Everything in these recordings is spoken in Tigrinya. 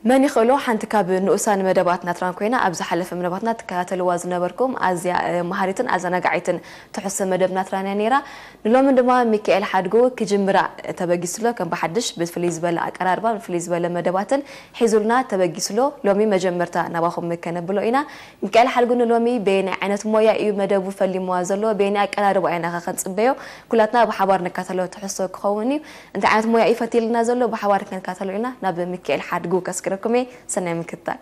መን ይኽእሎ ሓንቲ ካብ ንኡሳን መደባት ናትራን ኮይና፣ ኣብ ዝሓለፈ መደባትና ትከታተልዋ ዝነበርኩም ኣዝያ፣ እ፣ መሃሪትን ኣዘናጋዒትን ትሕዝቶ መደብ ናትራን እያ ነይራ። ንሎምን ድማ ሚካኤል ሓድጉ ክጅምራ ተበጊስሎ፣ ከም ብሓድሽ ብፍልይ ዝበለ ኣቀራርባ፣ ብፍልይ ዝበለ መደባትን ሒዙልና ተበጊስሎ። ሎሚ መጀመርታ ናባኹም ከነብሎ ኢና። ሚካኤል ሓድጉ ንሎሚ በየናይ ዓይነት ሞያ እዩ መደቡ ፈሊምዋ ዘሎ? በየናይ ኣቀራርባ ኢና ከ ከንጽበዮ? ኩላትና ብሓባር ንከታተሎ ትሕዝቶ ክኸውን እዩ። እንታይ ዓይነት ሞያ እዩ ፈቲልና ዘሎ? ብሓባር ክንከታተሎ ኢና። ናብ ሚካኤል ሓድጉ ከስግረኩም እየ። ሰናይ ምክትታል።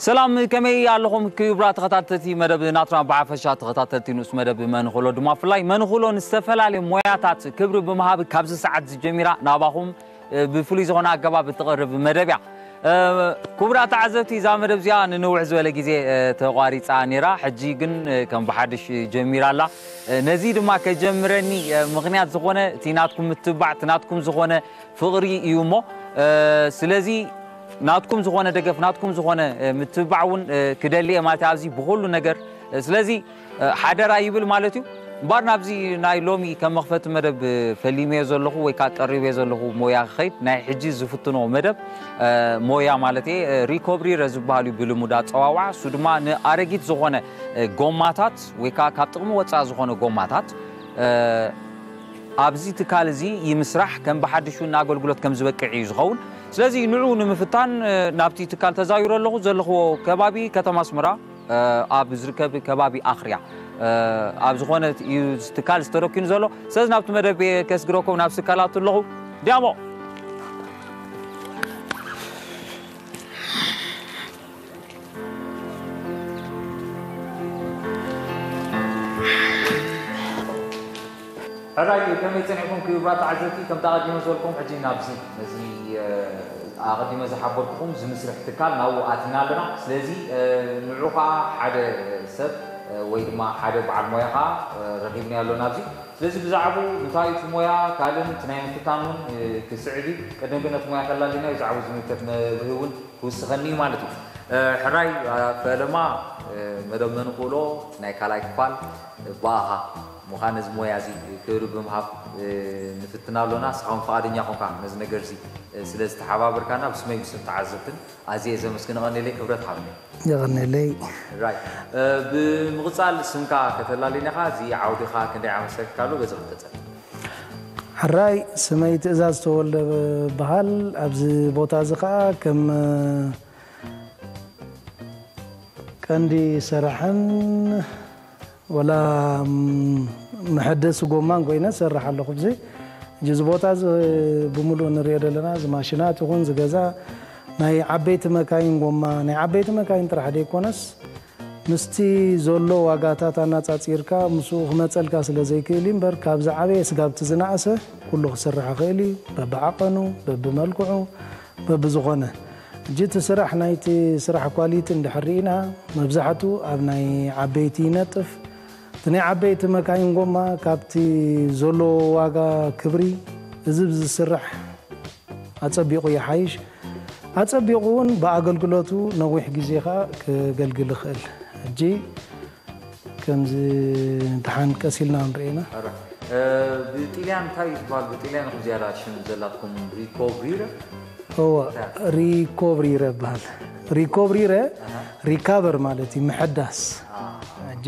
ሰላም፣ ከመይ ኣለኹም ክቡራት ተኸታተልቲ መደብ ናትና ብሓፈሻ፣ ተኸታተልቲ ንኡስ መደብ መንኽሎ ድማ ብፍላይ መንኽሎ ንዝተፈላለዩ ሞያታት ክብሪ ብምሃብ ካብዚ ሰዓት ዝጀሚራ ናባኹም፣ እ፣ ብፍሉይ ዝኾነ ኣገባብ እትቐርብ መደብ እያ። እ፣ ክቡራት ተዓዘብቲ፣ እዛ መደብ እዚኣ ንንውሕ ዝበለ ግዜ፣ እ፣ ተቋሪጻ ነይራ። ሕጂ ግን፣ እ፣ ከም ብሓድሽ ጀሚራ ኣላ። እ፣ ነዚ ድማ ከጀምረኒ፣ እ፣ ምኽንያት ዝኾነ እቲ ናትኩም ምትብባዕ፣ እቲ ናትኩም ዝኾነ ፍቕሪ እዩ እሞ፣ እ፣ ስለዚ ናትኩም ዝኾነ ደገፍ፣ ናትኩም ዝኾነ፣ እ፣ ምትብባዕ እውን፣ እ፣ ክደሊ እየ ማለት እየ ኣብዚ ብኹሉ ነገር። እ፣ ስለዚ፣ እ፣ ሓደራ ይብል ማለት እዩ። እምበኣር ናብዚ ናይ ሎሚ ከም መኽፈቲ መደብ፣ እ፣ ፈሊመዮ ዘለኹ ወይ ከዓ ቀሪበዮ ዘለኹ ሞያ ክኸይድ፣ ናይ ሕጂ ዝፍትኖ መደብ፣ እ፣ ሞያ ማለት እየ፣ እ፣ ሪኮብሪረ ዝበሃል እዩ ብልሙድ ኣጸዋውዓ። እሱ ድማ ንኣረጊት ዝኾነ፣ እ፣ ጎማታት ወይ ከዓ ካብ ጥቕሚ ወጻኢ ዝኾነ ጎማታት፣ እ፣ ኣብዚ ትካል እዚ ይምስራሕ ከም ብሓድሹ ንኣገልግሎት ከም ዝበቅዕ እዩ ዝኸውን። ስለዚ ንዑ ንምፍታን፣ እ፣ ናብቲ ትካል ተዛዊረ ኣለኹ። ዘለኽዎ ከባቢ ከተማ ኣስመራ፣ እ፣ ኣብ ዝርከብ ከባቢ ኣኽርያ፣ እ፣ ኣብ ዝኾነ እዩ ትካል ዝተረኪኑ ዘሎ። ስለዚ ናብቲ መደብ እየ ከስግረኩም ናብ ስካላቱ ኣለኹ። ዲያሞ። ሕራይ ከመይ ጸኒሕኩም ክቡራት ተዓዘብቲ? ከምቲ ኣቐዲመ ዝበልኩም ሕጂ ናብዚ ነዚ፣ እ፣ ኣቐዲመ ዝሓበርኩኹም ዝምስርሕ ትካል ናብኡ ኣቲና ኣለና። ስለዚ፣ እ፣ ንዑ ኸኣ ሓደ ሰብ፣ እ፣ ወይ ድማ ሓደ በዓል ሞያ ኸኣ፣ እ፣ ረኺብናዮ ኣሎ ናብዚ። ስለዚ ብዛዕባኡ እንታይ እቲ ሞያ ካልእን እቲ ናይ ምፍታን እውን፣ እ፣ ክስዕብ እዩ። ቅድም ግን ነቲ ሞያ ከላልየና እዩ፣ ብዛዕባኡ ዝምልከት መብርሂ እውን ክውስኸኒ እዩ ማለት እዩ። እ፣ ሕራይ፣ እ፣ ፈለማ፣ እ፣ መደብ መንኽእሎ ናይ ካልኣይ ክፋል፣ እ፣ ብኣኻ ምዃን ነዚ ሞያ እዚ ክብሪ ብምሃብ፣ እ፣ ንፍትና ኣሎና። ንስኻ እውን ፍቓደኛ ኮንካ ነዚ ነገር እዚ፣ እ፣ ስለ ዝተሓባበርካና ብስመይ ብስም ተዓዘብትን ኣዝየ እየ ዘመስግን። የቐንየለይ ክብረት ሃብኒ። የቐንየለይ። ራይት። እ፣ ብምቕጻል ስምካ ከተላልየና ኢኻ፣ እዚ ዓውዲ ኸኣ ክንደይ ዓመት ሰሪሕካሉ? በዚ ክንቀጽል። ሕራይ፣ ስመይ ትእዛዝ ተወልደ እበሃል። ኣብዚ ቦታ እዚ ኸኣ ከም ቀንዲ ሰራሕን ወላ፣ ም፣ መሐደሲ ጎማን ኮይነ ዝሰርሕ ኣለኹ። ብዚ ሕጂ እዚ ቦታ እዚ ብምሉእ ንሪኦ ዘለና፣ እዚ ማሽናት ይኹን፣ እዚ ገዛ ናይ ዓበይቲ መካይን ጎማ፣ ናይ ዓበይቲ መካይን ጥራሕ ዘይኮነስ፣ ምስቲ ዘሎ ዋጋታት ኣነጻጺርካ ምስኡ ክመጸልካ ስለ ዘይክእል እዩ እምበር፣ ካብ ዝዓበየ ስጋብ እቲ ዝነኣሰ ኩሉ ክስራሕ ይኽእል እዩ። በብዓቐኑ፣ በብመልክዑ፣ በብዝኾነ። ሕጂ እቲ ስራሕ፣ ናይቲ ስራሕ ኳሊቲ እንድሕር ርኢና፣ መብዛሕትኡ ኣብ ናይ ዓበይቲ ይነጥፍ። እቲ ናይ ዓበይቲ መካይን ጎማ ካብቲ ዘለዎ ዋጋ ክብሪ፣ እዚ ብዝስራሕ ኣጸቢቑ ይሓይሽ። ኣጸቢቑ እውን ብኣገልግሎቱ ነዊሕ ግዜ ኸኣ ክገልግል ይኽእል። ሕጂ ከምዚ ደሓን ቀስ ኢልና ንርኢ ኢና። ኣረ፣ እ፣ ብጥልያን እንታይ እዩ ዝበሃል? ብጥልያን ኢኹም ዝያዳ ሽም ዘላትኩም ሪኮብሪረ? እወ፣ ሪኮብሪረ ይበሃል። ሪኮብሪረ ኣሃ። ሪካቨር ማለት እዩ፣ ምሕዳስ። አ። ሕጂ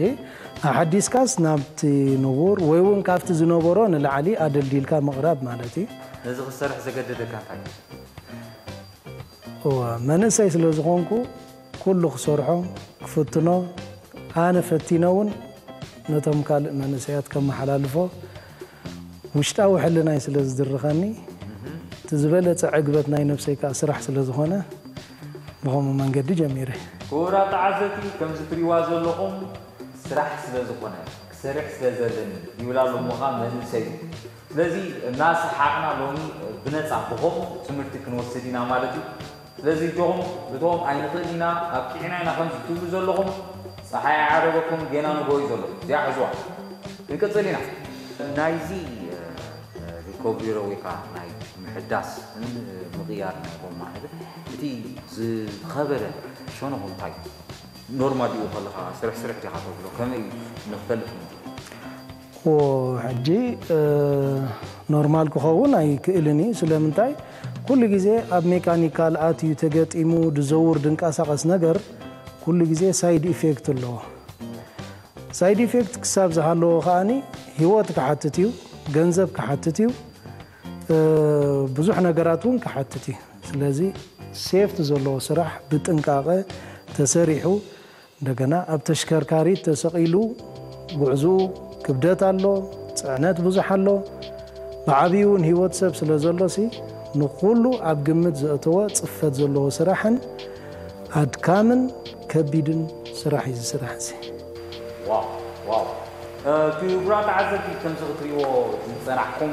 ኣሓዲስካስ ናብቲ ንቡር ወይ እውን ካብቲ ዝነበሮ ንላዕሊ ኣደልዲልካ ምቕራብ ማለት እዩ። ነዚ ክትሰርሕ ዘገደደካ እንታይ እዩ? እወ፣ መንእሰይ ስለ ዝኾንኩ፣ ኩሉ ክሰርሖ፣ ክፍትኖ፣ ኣነ ፈቲነ እውን ነቶም ካልእ መንእሰያት ከመሓላልፎ ውሽጣዊ ሕልናይ ስለ ዝድርኸኒ፣ እቲ ዝበለጸ ዕግበት ናይ ነብሰይ ከኣ ስራሕ ስለ ዝኾነ፣ ብኸምኡ መንገዲ ጀሚረ። ክቡራት ተዓዘብቲ፣ ከምዚ ትሪእዋ ዘለኹም ስራሕ ስለ ዝኾነ፣ ክሰርሕ ስለ ዘለኒ ይብል ኣሎ እሞ ኸኣ መንእሰይ እዩ። ስለዚ እናሰሓቕና ሎሚ ብነጻ ብኸምኡ ትምህርቲ ክንወስድ ኢና ማለት እዩ። ስለዚ እጆኹም እቶም ኣይንኽእል ኢና ኣብቂዕና ኢና ከምዚ ትብሉ ዘለኹም፣ ጸሓይ ኣይዓረበኩም፣ ጌና ንግሆ እዩ ዘሎ። እዚኣ ሕዝዋ። ክንቅጽል ኢና። ናይዚ፣ እ፣ ሪኮብሪሮ ወይ ከዓ ናይ ምሕዳስ፣ እ፣ ምቕያር ናይ ጎማ ነገር፣ እቲ ዝኸበረ ሸነኹ እንታይ እዩ? ኖርማል ድዩ ከለኻ ስርሕ ስርሕ ዲኻ ተብሎ ከመይ እዩ ንክፈልጥ? ሕጂ ኖርማል ክኸውን ኣይክእልን እዩ። ስለምንታይ? ኩሉ ግዜ ኣብ ሜካኒካል ኣትዩ ተገጢሙ ድዘውር ድንቀሳቐስ ነገር ኩሉ ግዜ ሳይድ ኢፌክት ኣለዎ። ሳይድ ኢፌክት ክሳብ ዝሃለዎ ከዓኒ ህይወት ክሓትት እዩ፣ ገንዘብ ክሓትት እዩ፣ ብዙሕ ነገራት እውን ክሓትት እዩ። ስለዚ ሴፍቲ ዘለዎ ስራሕ ብጥንቃቐ ተሰሪሑ እንደገና ኣብ ተሽከርካሪት ተሰቒሉ ጉዕዝኡ ክብደት ኣሎ፣ ፅዕነት ብዙሕ ኣሎ። ብዓብዩ እውን ህይወት ሰብ ስለ ዘሎ ሲ ንኩሉ ኣብ ግምት ዘእተወ ፅፈት ዘለዎ ስራሕን ኣድካምን ከቢድን ስራሕ እዩ ዝስራሕ እዚ። ዋው ዋው። ክቡራት ተዓዘብቲ ከምዚ ክትሪእዎ ዝፀናሕኩም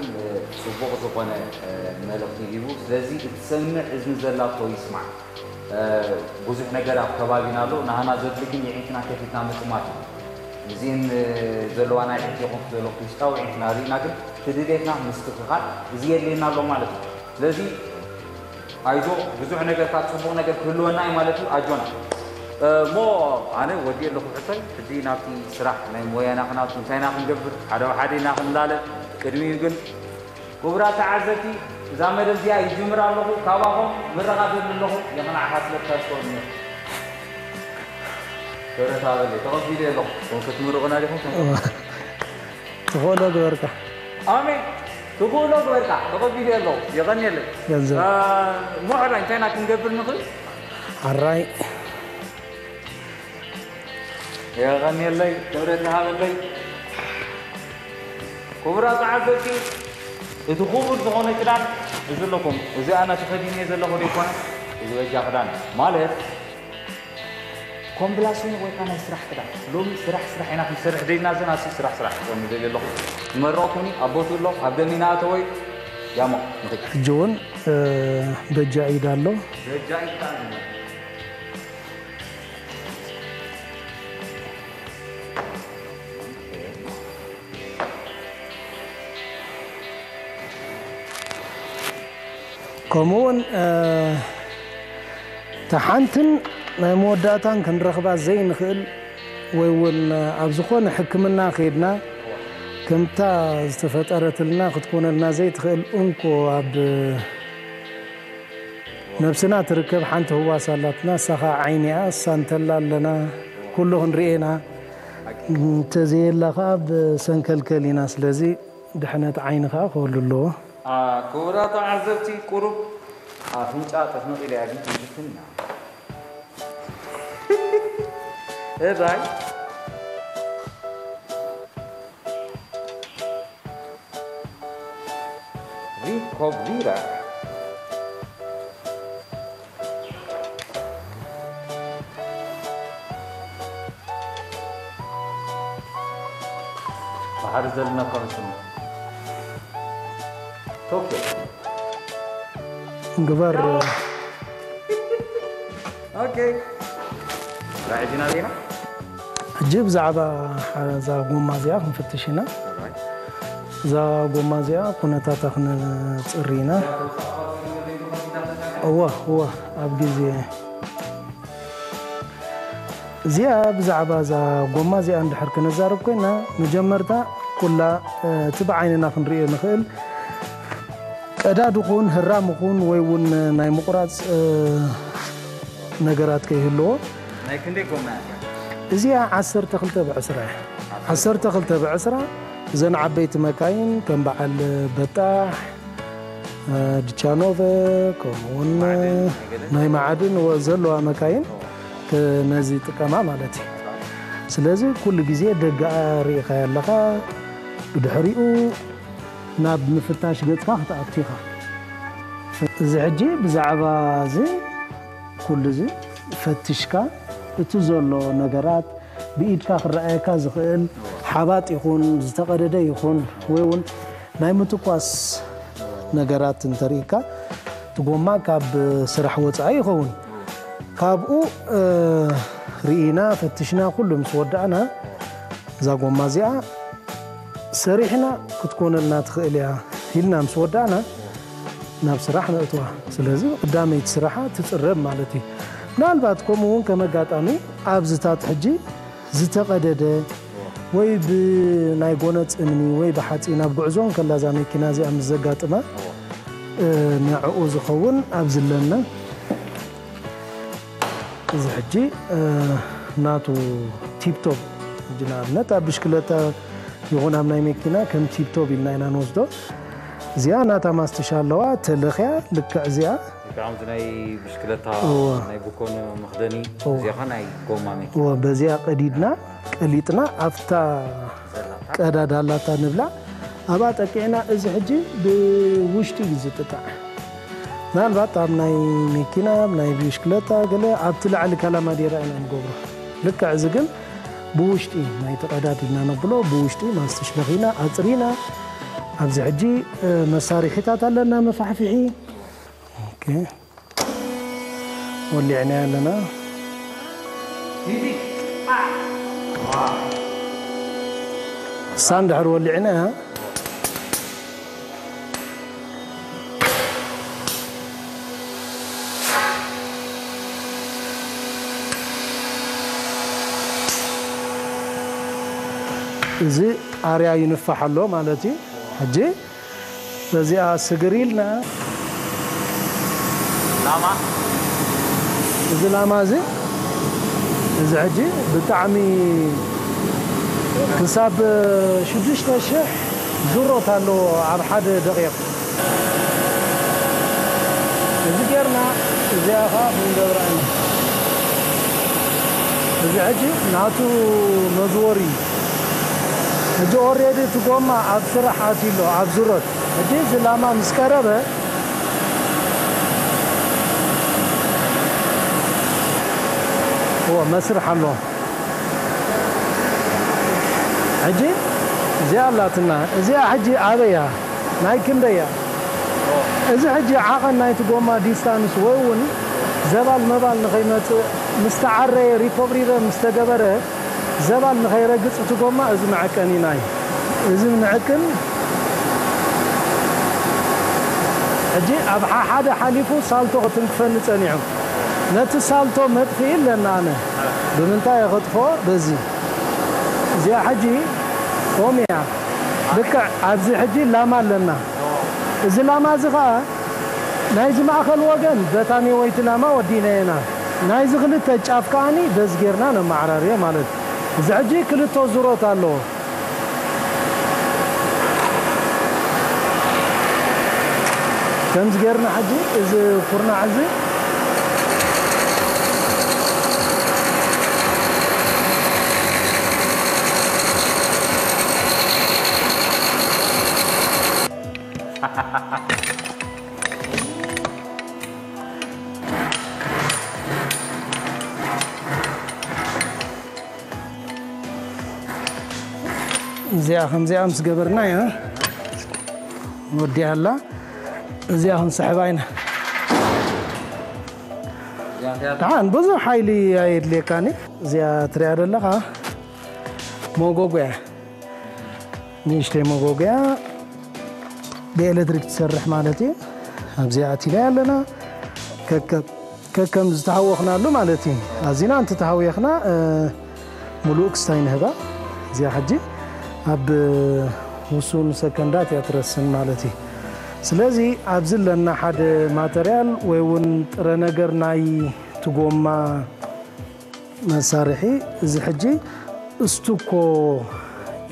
ፅቡቕ ዝኾነ መልእኽቲ ሂቡ። ስለዚ እትሰምዕ እዝኒ ዘላቶ ይስማዕ። ብዙሕ ነገር ኣብ ከባቢና ኣሎ። ናህና ዘድሊ ግን የዒንትና ከፊትና ምጥማት እዩ። እዚን ዘለዋና የዒንቲ ይኹን ዘለኹ ውሽጣዊ የዒንትና ርኢና ግን ትድሌትና ምስትኽኻል እዚ የድልየና ኣሎ ማለት እዩ። ስለዚ ኣይዞ ብዙሕ ነገር ካብ ፅቡቕ ነገር ክህልወና እዩ ማለት እዩ። ኣጆና እሞ ኣነ ወዲ ኣለኹ ሕቶይ ሕጂ ናብቲ ስራሕ ናይ ሞያና ክናቱ እንታይና ክንገብር ሓደ ሓደ ኢና ክንላለ ቅድሚኡ ግን ክቡራት ተዓዘብቲ እዛ መደብ እዚኣ ይጅምር ኣለኹ። ካባኹም ምረቓ ደሊ ኣለኹ። የቕናዕካ ስለ እተስፈኒ ክብረት ሃበለይ። ተቐቢለ ኣለኹ። ከም ክትምርቑና ዲኹም? ከም ትኽእሎ ግበርካ። ኣሜን። ትኽእሎ ግበርካ። ተቐቢለ ኣለኹ። የቐንየለይ። ገንዘብ። እሞ ሕራይ እንታይ ኢና ክንገብር ንኽእል? ኣራይ የቐንየለይ። ክብረት ሃበለይ። ክቡራት ተዓዘብቲ እቲ ክቡር ዝኾነ ክዳን እዚ ኣለኩም። እዚ ኣነ ተኸዲነ ዘለኹ ዘይኮነ እዚ በጃ ክዳን ማለት ኮምብላስን ወይ ከዓ ናይ ስራሕ ክዳን። ሎሚ ስራሕ ስራሕ ኢና ክንሰርሕ ደይና ዘና ሲ ስራሕ ስራሕ ክኾኑ ደሊ ኣለኹ። መረቕኩኒ ኣብ ቦትኡ ኣሎ ኣብ ደሚና ኣተወይ ያሞ ንኽድ ሕጂ እውን በጃ ኢድ ኣሎ። በጃ ኢድ ኣሎ። ከምኡውን ተሓንትን ናይ መወዳእታን ክንረኽባ ዘይንኽእል ወይ እውን ኣብ ዝኾነ ሕክምና ከይድና ከምታ ዝተፈጠረትልና ክትኮነልና ዘይትኽእል እንኮ ኣብ ነብስና ትርከብ ሓንቲ ህዋስ ኣላትና። እሳ ኸዓ ዓይኒ እያ። እሳ እንተላ ኣለና ኩሉ ክንርኢ ኢና። እንተዘየላ ኸዓ ብሰንከልከል ኢና። ስለዚ ድሕነት ዓይኒ ኸዓ ክህሉ ኣለዎ። ክቡራት ተዓዘብቲ ቁሩብ ኣፍንጫ ጠፍንቕ ኢለ እያ ግን ትምህርትና እራይ ሪኮቪራ ባሕሪ ዘለና እኳ መስለኒ ቶክዮ ግበር ኦኬ ራዕዲና ዜና ሕጂ ብዛዕባ እዛ ጎማ እዚኣ ክንፍትሽ ኢና። እዛ ጎማ እዚኣ ኩነታታ ክንፅሪ ኢና። እወ እወ ኣብ ግዜ እዚኣ ብዛዕባ እዛ ጎማ እዚኣ እንድሕር ክነዛረብ ኮይና መጀመርታ ኩላ እቲ ብዓይንና ክንሪኦ ንኽእል ቀዳድ ኹን ህራም ኹን ወይ እውን ናይ ምቑራፅ ነገራት ከይህልዎ ናይ ክንደይ ጎማ እያ እዚኣ ዓሰርተ ክልተ ብዕስራ እያ። ዓሰርተ ክልተ ብዕስራ እዘን ዓበይቲ መካይን ከም በዓል በጣሕ ድቻኖቨ ከምኡውን ናይ ማዕድን ዘለዋ መካይን ነዚ ጥቀማ ማለት እዩ። ስለዚ ኩሉ ግዜ ደገኣ ርኢኻያ ኣለኻ ብድሕሪኡ ናብ ምፍታሽ ገጽካ ክትኣቱ ኢኻ። እዚ ሕጂ ብዛዕባ እዚ ኩሉ እዚ ፈትሽካ እቲ ዘሎ ነገራት ብኢድካ ክረኣየካ ዝኽእል ሓባጥ ይኹን ዝተቐደደ ይኹን ወይ እውን ናይ ምትኳስ ነገራት እንተርኢካ እቲ ጎማ ካብ ስራሕ ወፃኢ ይኸውን። ካብኡ ርኢና ፈትሽና ኩሉ ምስ ወዳእና እዛ ጎማ እዚኣ ሰሪሕና ክትኮነልና ትኽእል እያ ኢልና ምስ ወዳእና ናብ ስራሕ ነእትዋ። ስለዚ ቀዳመይቲ ስራሓ ትፅረብ ማለት እዩ። ምናልባት ከምኡ እውን ከም ኣጋጣሚ ኣብዚታት ሕጂ ዝተቐደደ ወይ ብናይ ጎነጽ እምኒ ወይ ብሓጺን ኣብ ጉዕዞ እንከላ እዛ መኪና እዚኣ ምስ ዘጋጥማ፣ እ፣ ንዕኡ ዝኸውን ኣብዚ ኣለና። እዚ ሕጂ፣ እ፣ ናቱ ቲፕቶፕ፣ ሕጂ ንኣብነት ኣብ ብሽክለታ ይኹን ኣብ ናይ መኪና ከም ቲፕቶፕ ኢልና ኢና ንወስዶ። እዚኣ ናታ ማስትሻ ኣለዋ፣ ተለኽያ፣ ልክዕ እዚኣ። ከምዚ ናይ ብሽክለታ፣ እወ። ናይ ብኮን መኽደኒ፣ እወ። እዚኣ ኸኣ ናይ ጎማ መኪና። እወ፣ በዚኣ ቀዲድና፣ ቀሊጥና፣ ኣብታ ቀዳዳ ኣላታ ንብላ፣ ኣብኣ ጠቂዕና፣ እዚ ሕጂ ብውሽጢ እዩ ዝጥቃዕ። ምናልባት ኣብ ናይ መኪና፣ ኣብ ናይ ብሽክለታ፣ ገለ ኣብቲ ላዕሊ ካላማዴራ ኢና ንገብሮ። ልክዕ እዚ ግን ብውሽጢ ናይቲ ቀዳድ ኢና ነብሎ፣ ብውሽጢ ማስትሽ ለኺና፣ ኣጽሪና። ኣብዚ ሕጂ፣ እ፣ መሳርሒታት ኣለና፣ መፋሕፍሒ። ኦኬ። ወሊዕናዮ ኣለና። እሳ እንድሕር ወሊዕናያ፣ እዚ ኣርያ ይንፋሕ ኣሎ ማለት እዩ። ሕጂ በዚኣ ስግር ኢልና። ላማ? እዚ ላማ እዚ፣ እዚ ሕጂ ብጣዕሚ ክሳብ ሽዱሽተ ሽሕ ዙሮት ኣለዎ ኣብ ሓደ ደቂቕ። እዚ ጌርና፣ እዚኣ ኸዓ ክንገብራ ኢና። እዚ ሕጂ ናቱ መዝወር እዩ። ሕጂ ኦሬዲ እቲ ጎማ ኣብ ስራሕ ኣትዩ ኣሎ፣ ኣብ ዙሮት። ሕጂ እዚ ላማ ምስ ቀረበ፣ እዎ፣ መስርሕ ኣሎ። ሕጂ እዚኣ ኣላትና። እዚኣ ሕጂ ኣበያ? ናይ ክንደያ? እዚ ሕጂ ዓቐን ናይቲ ጎማ ዲስታንስ ወይ እውን ዘባል መባል ንኸይመጽእ ምስ ተዓረየ፣ ሪኮቭሪረ ምስ ተገበረ፣ ዘባል ንኸይረግጽ እቲ ጎማ እዚ መዐቀኒና እዩ። እዚ ንዕቅን። ሕጂ ኣብ ሓ-፣ ሓደ ሓሊፉ ሳልቶ ክትንክፈኒ ጸኒሑ። ነቲ ሳልቶ መጥፍኢ ኣለና ኣነ። ብምንታይ እየ ከጥፍኦ? በዚ። እዚኣ ሕጂ ኦም እያ። ልክዕ ኣብዚ ሕጂ ላማ ኣለና። እዚ ላማ እዚ ኸኣ ናይዚ ማእከል ወገን በታ ኔወይቲ ላማ ወዲእናዮ ኢና። ናይዚ ክልተ ጫፍ ከኣኒ በዚ ጌርና ነመዓራርዮ ማለት እዩ። እዚ ሕጂ ክልተ ዙሮት ኣለዎ። ከምዚ ጌርና ሕጂ እዚ ኩርናዕ እዚ እዚኣ ከምዚኣ ምስ ገበርና እያ ወዲኣ ኣላ። እዚኣ ክንስሕባ ኢና። ደሓን ብዙሕ ሓይሊ ኣየድልየካን እዩ። እዚኣ ትሪኣ ዘለኻ መጎጎያ፣ ንእሽተይ መጎጎያ ብኤሌክትሪክ ትሰርሕ ማለት እዩ። ኣብዚኣ ኣቲና ኣለና። ከከም ከከም ዝተሃወኽናሉ ማለት እዩ። ኣዚና እንተተሃውየኽና፣ እ፣ ምሉእ ክስታይ ንህባ። እዚኣ ሕጂ ኣብ ውሱን ሰከንዳት እያ ትረስን ማለት እዩ። ስለዚ ኣብዚ ኣለና ሓደ ማተርያል ወይ እውን ጥረ ነገር ናይ እቲ ጎማ መሳርሒ፣ እዚ ሕጂ ስቱኮ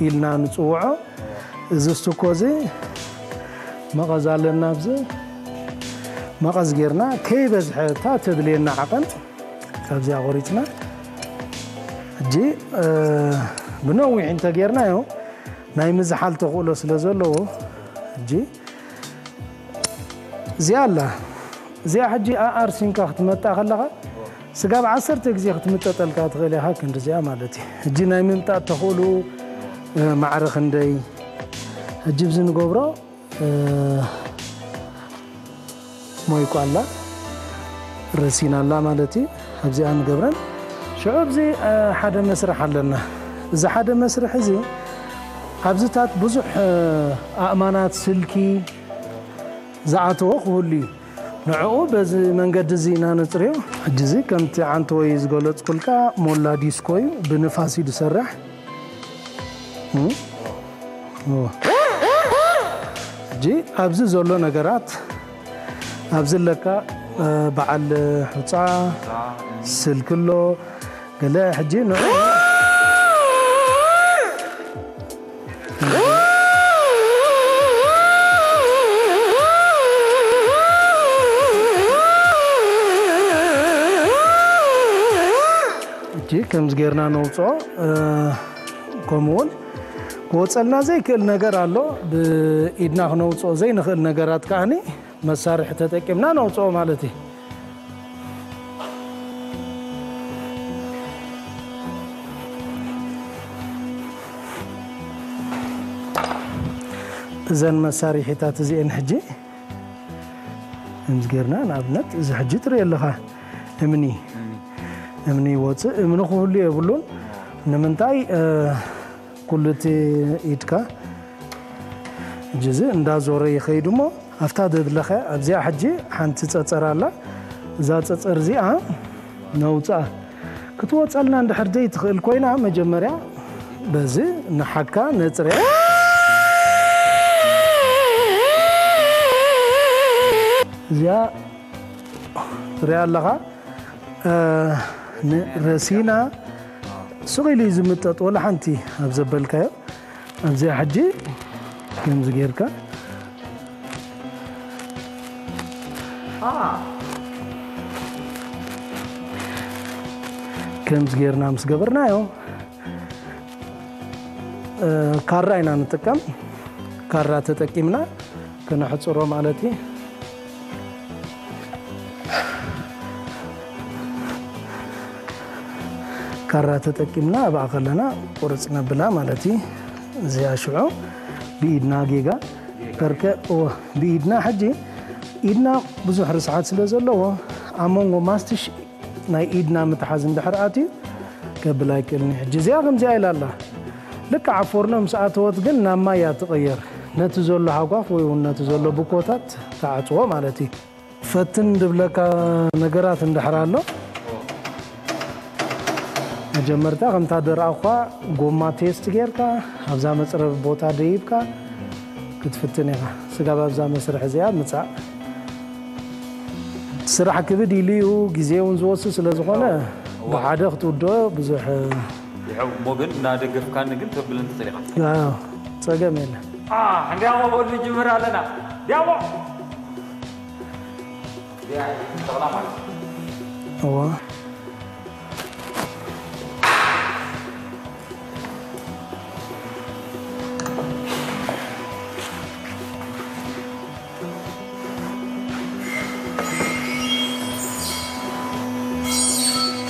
ኢልና ንጽውዖ። እዚ ስቱኮ እዚ መቐዝ ኣለና። ኣብዚ መቐዝ ጌርና ከይበዝሐ እታ ተድልየና ዓቐን ካብዚኣ ቆሪጽና፣ ሕጂ፣ እ፣ ብነዊሕ እንተጌርናዮ ናይ ምዝሓል ተኽእሎ ስለ ዘለዎ፣ ሕጂ እዚኣ ኣላ። እዚኣ ሕጂ ኣኣርሲንካ ክትመጣ ከለኻ፣ ስጋብ ዓሰርተ ግዜ ክትምጠጠልካ ትኽእል ኢኻ፣ ክንዲ እዚኣ ማለት እዩ። ሕጂ ናይ ምምጣጥ ተኽእሉ፣ እ፣ ማዕረ ክንደይ? ሕጂ ብዚ ንገብሮ፣ እ፣ ሞይቋ ኣላ፣ ረሲና ኣላ ማለት እዩ። ኣብዚኣ ንገብረን። ሽዑ ኣብዚ፣ እ፣ ሓደ መስርሕ ኣለና። እዚ ሓደ መስርሕ እዚ ኣብዚታት ብዙሕ፣ እ፣ ኣእማናት ስልኪ ዝኣተዎ ክህሉ እዩ። ንዕኡ በዚ መንገዲ እዚ ኢና ነጽርዮ። ሕጂ እዚ ከምቲ ዓንተወይ ዝገለጽኩልካ ሞላ ዲስኮ እዩ፣ ብንፋስ እዩ ዝሰርሕ። እም? ኦ። ሕጂ ኣብዚ ዘሎ ነገራት፣ ኣብዚ ኣለካ፣ እ፣ በዓል ሑጻ፣ ስልክሎ፣ ገለ ሕጂ ንዑ ሕጂ ከምዚ ጌርና ነውፅኦ። እ፣ ከምኡ እውን ክወፀልና ዘይክእል ነገር ኣሎ። ብኢድና ክነውፅኦ ዘይንኽእል ነገራት ከዓኒ መሳርሒ ተጠቂምና ነውፅኦ ማለት እዩ። እዘን መሳርሒታት እዚአን ሕጂ ከምዚ ጌርና፣ ንኣብነት እዚ ሕጂ ትርኢ ኣለኻ እምኒ፣ እምኒ ይወፅእ፣ እምኒ ክህሉ የብሉን። ንምንታይ? እ፣ ኩሉ እቲ ኢድካ ሕጂ እዚ እንዳዞረ ይኸይድ እሞ፣ ኣብታ ደድለኸ ኣብዚኣ ሕጂ ሓንቲ ጸጸር ኣላ። እዛ ጸጸር እዚኣ ነውፅኣ። ክትወፀልና እንድሕር ዘይትኽእል ኮይና፣ መጀመርያ በዚ ንሓካ ነፅርያ። እዚኣ ትሪኣ ኣለኻ፣ እ፣ ን-፣ ረሲና ስቕ ኢሉ እዩ ዝምጠጥ፣ ወላ ሓንቲ ኣብ ዘበልካዮ። ኣብዚኣ ሕጂ ከምዚ ጌርካ፣ ከምዚ ጌርና ምስ ገበርናዮ፣ እ፣ ካራ ኢና ንጥቀም። ካራ ተጠቂምና ክነሕጽሮ ማለት እዩ። ካራ ተጠቂምና ኣብኣ ከለና ቁርጽ ነብላ ማለት እዩ። እዚኣ ሽዑ ብኢድና ጌጋ ከርከ፣ እወ፣ ብኢድና ሕጂ፣ ኢድና ብዙሕ ርስሓት ስለ ዘለዎ፣ ኣብ መንጎ ማስትሽ ናይ ኢድና ምትሓዝ እንድሕር ኣትዩ ከብል ኣይክእልን እዩ። ሕጂ እዚኣ ከምዚኣ ኢላ ኣላ። ልክዕ ኣብ ፎርኖ ምስ ኣተወት ግን ናብ ማይ እያ ትቕየር። ነቲ ዘሎ ሃጓፍ ወይ እውን ነቲ ዘሎ ብኮታት ትዓጽዎ ማለት እዩ። ፈትን ድብለካ ነገራት እንድሕር ኣሎ፣ መጀመርታ ከምታ ደርኣኳ ጎማ ቴስት ጌርካ ኣብዛ መጽረቢ ቦታ ደይብካ ክትፍትን ኢኻ። ስጋብ ኣብዛ መስርሕ እዚኣ ምጻእ። ስራሕ ክብድ ኢሉ እዩ፣ ግዜ እውን ዝወስድ ስለ ዝኾነ፣ እዋ። ብሓደ ክትውድኦ ብዙሕ፣ ይኸው እሞ ግን እናደገፍካኒ ግን ተብለኒ ተሊኻ። ኣዎ፣ ጸገም የለን። አ፣ እንዲያው በሉ ጅምር ኣለና። ዲያቦ! ዲያ፣ ተቕላ ማለት ነው። እዋ።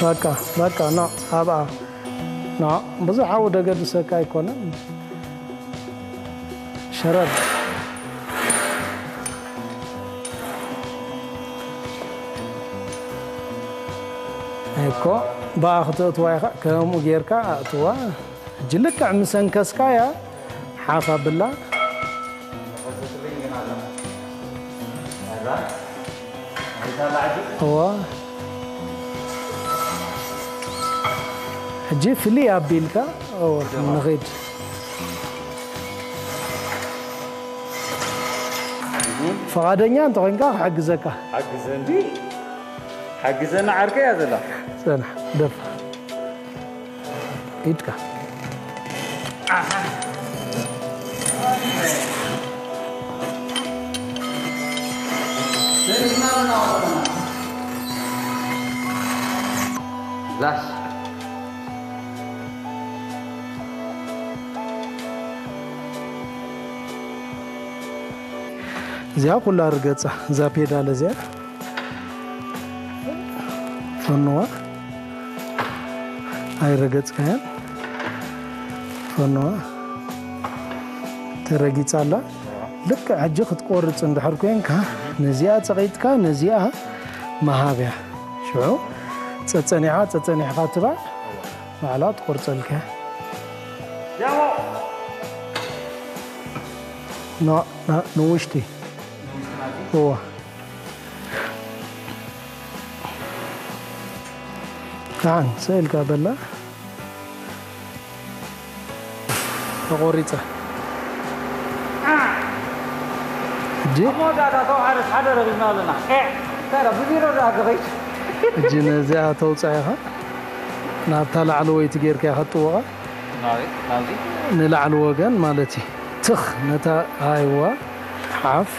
በቃ፣ በቃ፣ ኖ፣ ኣብኣ፣ ኖ፣ ብዙሕ ኣብኡ ደገድሰካ ኣይኮነን። ሸረር። እኮ፣ ብኣ ክተእትዋ ኢኻ፣ ከምኡ ጌርካ ኣእትዋ። ሕጂ ልክዕ ምስ ኣንከስካያ ሓፍ ኣብላ። እዋ። ሕጂ ፍልይ ኣቢልካ፣ እወ፣ ንኺድ። ፍቓደኛ እንተኾይንካ ክሕግዘካ። ሓግዘኒ። ሓግዘኒ ዓርከይ እያ ዘላ። ጽናሕ፣ ደፋ። ኢድካ። ላስ። እዚኣ ኩላ ርገጻ፣ እዛ ፔዳል እዚኣ ፈንዋ። ኣይረገጽካያን። ፈንዋ ተረጊጻ ኣላ። ልክዕ ሕጂ ክትቆርጽ እንድሕር ኮንካ፣ ነዚኣ ጸቒጥካ፣ ነዚኣ መሃብያ። ሽዑ ጸጸኒዕኻ፣ ጸጸኒዕኻ ትባዕ፣ ባዕላ ትቆርጸልካ። ኖ፣ ኖ፣ ንውሽጢ። እዋ። ደሓን ስእልካ በላ ተቆሪጸ። ሕጂ ኣብ መወዳእታ ተዋሓደ ሓደ ረኺብና ኣለና። ኤዕ፣ እንታይ ደኣ ብዜሮ ደኣ ክኸይድ? ሕጂ ነዚኣ ተውጻእ ኢኻ፣ ናብታ ላዕለወይቲ ጌርካ ኢኻ ትጥወቓ። ናበይ? ናብዚ? ንላዕሊ ወገን ማለት እዩ። ትኽ ነታ ሃይዋ ሓፍ፣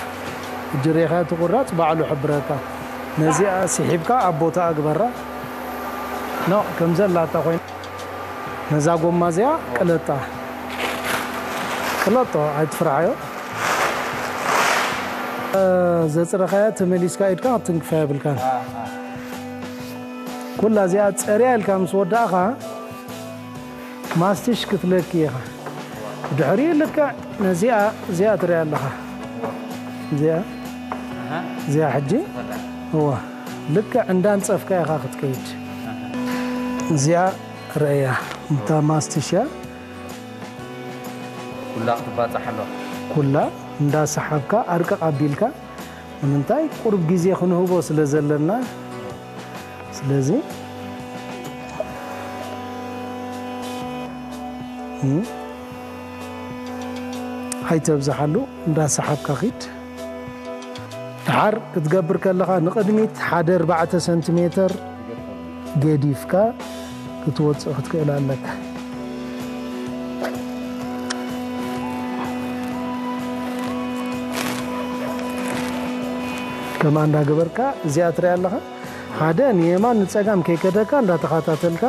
ሕጂ ርኢኻ እቲ ቁራጽ ባዕሉ ሕብረካ። ነዚኣ ስሒብካ ኣብ ቦታኣ ግበራ። ኖ፣ ከም ዘላታ ኮይና። ነዛ ጎማ እዚኣ ቅለጣ። ቅለጦ፣ ኣይትፍርሓዮ። እ፣ ዘጽረኻያ ተመሊስካ ኢድካ ክትንክፋ የብልካን። ኩላ እዚኣ ጸርያ ኢልካ ምስ ወዳእኻ፣ ማስትሽ ክትለኪ ኢኻ። ድሕሪኡ ልክዕ ነዚኣ፣ እዚኣ ትሪኣ ኣለኻ። እዚኣ፣ እዚኣ ሕጂ፣ እዋ፣ ልክዕ እንዳንጸፍካ ኢኻ ክትከይድ። እዚኣ ረእያ፣ እታ ማስትሽ እያ። ኩላ ክትባጻሕ ኣለዋ። ኩላ እንዳሰሓብካ፣ ኣርቅቕ ኣቢልካ፣ ንምንታይ? ቁሩብ ግዜ ክንህቦ ስለ ዘለና። ስለዚ፣ እም፣ ኣይተብዝሓሉ፣ እንዳሰሓብካ ኺድ። ደሓር ክትገብር ከለኻ ንቕድሚት ሓደ ኣርባዕተ ሰንቲሜተር ገዲፍካ ክትወጽእ ክትክእል ኣለካ። ከምኣ እንዳገበርካ እዚኣ ትሪኣ ኣለኻ። ሓደ ንየማን ንጸጋም ከይከደካ እንዳተኸታተልካ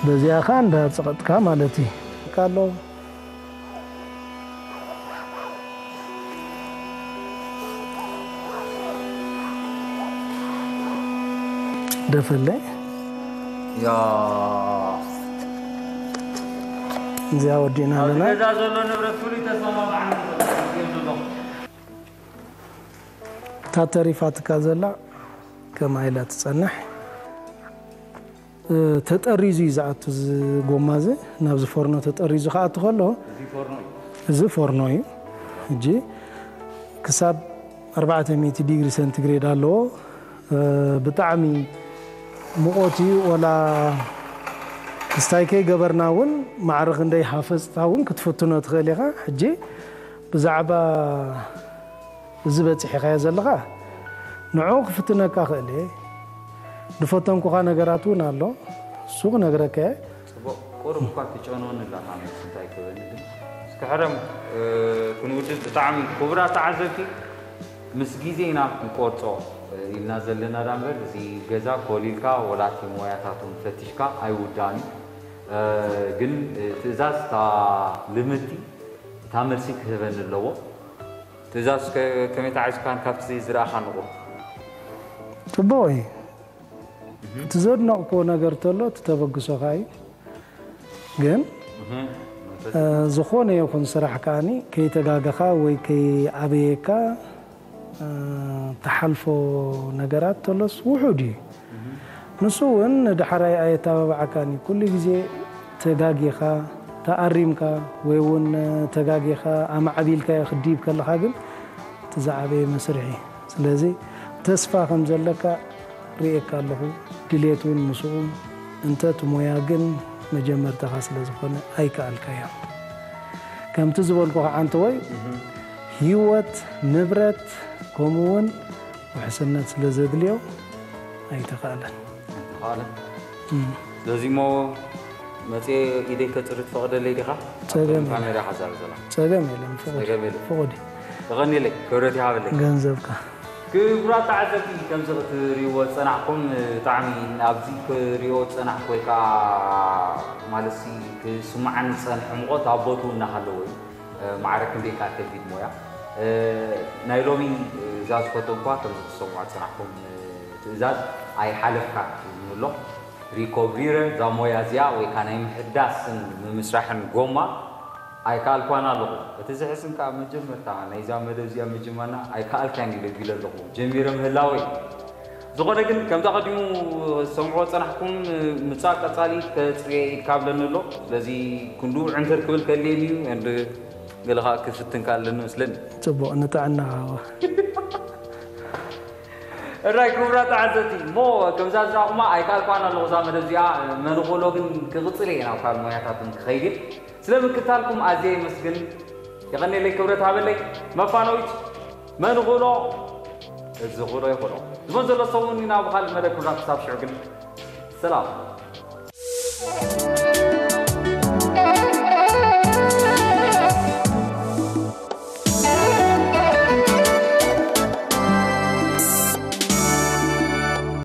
በዚኣ ኸኣ እንዳጸቐጥካ ማለት እዩ። ኣሎ። ደፈለይ። ያ። እዚኣ ወዲእና ኣብዚ ኣለና። ገዛ ዘሎ ንብረት ፍሉይ ተሰማማዕና ዘሎ። እታ ተሪፋትካ ዘላ ከምኣ ኢላ ትጸንሕ። እ፣ ተጠሪዙ እዩ ዝኣቱ እዚ ጎማ እዚ። ናብዚ ፎርኖ ተጠሪዙ ክኣቱ ከሎ፣ እዚ ፎርኖ እዩ። እዚ ፎርኖ እዩ። ሕጂ ክሳብ ኣርባዕተ ሚእቲ ዲግሪ ሰንቲግሬድ ኣለዎ። እ፣ ብጣዕሚ ሙቐት እዩ። ወላ ክስታይ ከይገበርና እውን ማዕረ ክንደይ ሃፈፅታ እውን ክትፍትኖ ትኽእል ኢኻ። ሕጂ ብዛዕባ እዚ በፂሕኻዮ ዘለኻ ንዕኡ ክፍትነካ ክእል እየ። ዝፈተንኩኻ ነገራት እውን ኣሎ። እሱ ክነግረካ እየ። ጽቡቕ፣ ቁሩብ እኳ ትጨንወኒ ኣለኻ፣ መልሲ እንታይ ክህበኒ ግን። እስኪ ሕረም፣ እ፣ ክንውድእ ብጣዕሚ ክቡራት ተዓዘብቲ፣ ምስ ግዜ ኢና ክንቆርጾ፣ እ፣ ኢልና ዘለና ዳ እምበር፣ እዚ ገዛ ኮሊልካ ወላ እቲ ሞያታቱ ፈቲሽካ ኣይውዳእን እዩ። እ፣ ግን፣ እ፣ ትእዛዝ እታ ልምድቲ እታ መልሲ ክህበኒ ኣለዎ። ትእዛዝ ከ-፣ ከመይ ተዓዚብካን ካብቲ ዝረኣኻኒ ቁሩብ? ጽቡቕ እዩ። እቲ ዘድነቕኩዎ ነገር ተሎ፣ እቲ ተበግሶኻ እዩ። ግን፣ እህ፣ እ፣ ዝኾነ ይኹን ስራሕ ከኣኒ ከይተጋገኻ ወይ ከይኣበየካ፣ እ፣ ተሓልፎ ነገራት ተሎስ ውሑድ እዩ። እህ። ንሱ እውን ንዳሕራይ ኣየተባብዓካን እዩ። ኩሉ ግዜ ተጋጊኻ፣ ተኣሪምካ ወይ እውን ተጋጊኻ ኣማዕቢልካዮ ክትድይብ ከለኻ ግን እቲ ዝዓበየ መስርሕ እዩ። ስለዚ ተስፋ ከም ዘለካ ርእየካ ኣለኹ። ድሌት እውን ምስኡ፣ እንተ እቲ ሞያ ግን መጀመርታኻ ስለ ዝኾነ ኣይከኣልካዮን። ከምቲ ዝበልኩኻ ዓንተወይ፣ እህ። ህይወት፣ ንብረት፣ ከምኡ እውን ውሕስነት ስለ ዘድልዮ ኣይተኻእለን። ኣይተኻእለን። እም። ስለዚ እሞ መጽየ ኢደይ ከጽሪ ትፈቕደለይ ዲኻ? ጸገም ኣብቶም የለን። ካሜራ ሓዛር ዘላ። ጸገም የለን፣ ፍቑድ። ጸገም የለን። ፍቑድ እዩ። የቐንየለይ፣ ክብረት ይሃበለይ። ገንዘብካ። ክቡራት ተዓዘብቲ፣ ከምዚ ክትሪእዎ ዝጸናሕኩም፣ ብጣዕሚ ኣብዚ ክሪኦ ዝጸናሕኩ ወይ ከኣ ማለትሲ ክስማዓኒ ዝጸንሐ ሙቐት ኣብ ቦትኡ እናሃለወ እዩ። ማዕረ ክንደይ ከኣ ከቢድ ሞያ። ናይ ሎሚ እዛ ዝፈተንኳ ከምዚ ክትሰምዖ ዝጸናሕኩም ትእዛዝ ኣይሓለፍካን እዩ ዝብል ኣሎ። ሪኮብሪረ እዛ ሞያ እዚኣ ወይ ከኣ ናይ ምሕዳስን ምምስራሕን ጎማ ኣይከኣልኳን ኣለኹ። እቲ ዘሕዝን ከኣ መጀመርታ ናይዛ መደብ እዚኣ ምጅማርና ኣይከኣልካን ኢለ ቢለ ኣለኹ። ጀሚረ ምህላወይ። ዝኾነ ግን ከምቲ ኣቐዲሙ ዝሰምዖ ዝጸናሕኩም ምጻእ ቀጻሊ ከጽርየ ኢድካ ብለኒ ኣሎ። ስለዚ ክንድኡ ዕንትር ክብል ከድልየኒ እዩ። And ገለ ከኣ ክፍትን ከኣ ኣለኒ መስለኒ። ጽቡቕ፣ ንጥዕናኻ። እራይ ክቡራት ተዓዘብቲ፣ እሞ ከምዛ ዝረኣኹማ ኣይከኣልኳን ኣለኹ እዛ መደብ እዚኣ። መንጎሎ ግን ክቕጽል እየ ናብ ካልእ ሞያታት እውን ክኸይድ እየ። ስለ ምክታልኩም ኣዝየ የመስግን። የቐንየለይ፣ ክብረት ሃበለይ። መፋነዊት መንጎሎ እዚ ኹሎ ይኹሎ። ዝመን ዘሎ ሰሙን ኢና ብኻልእ መደብ ክብራት ክሳብ ሽዑ ግን ሰላም።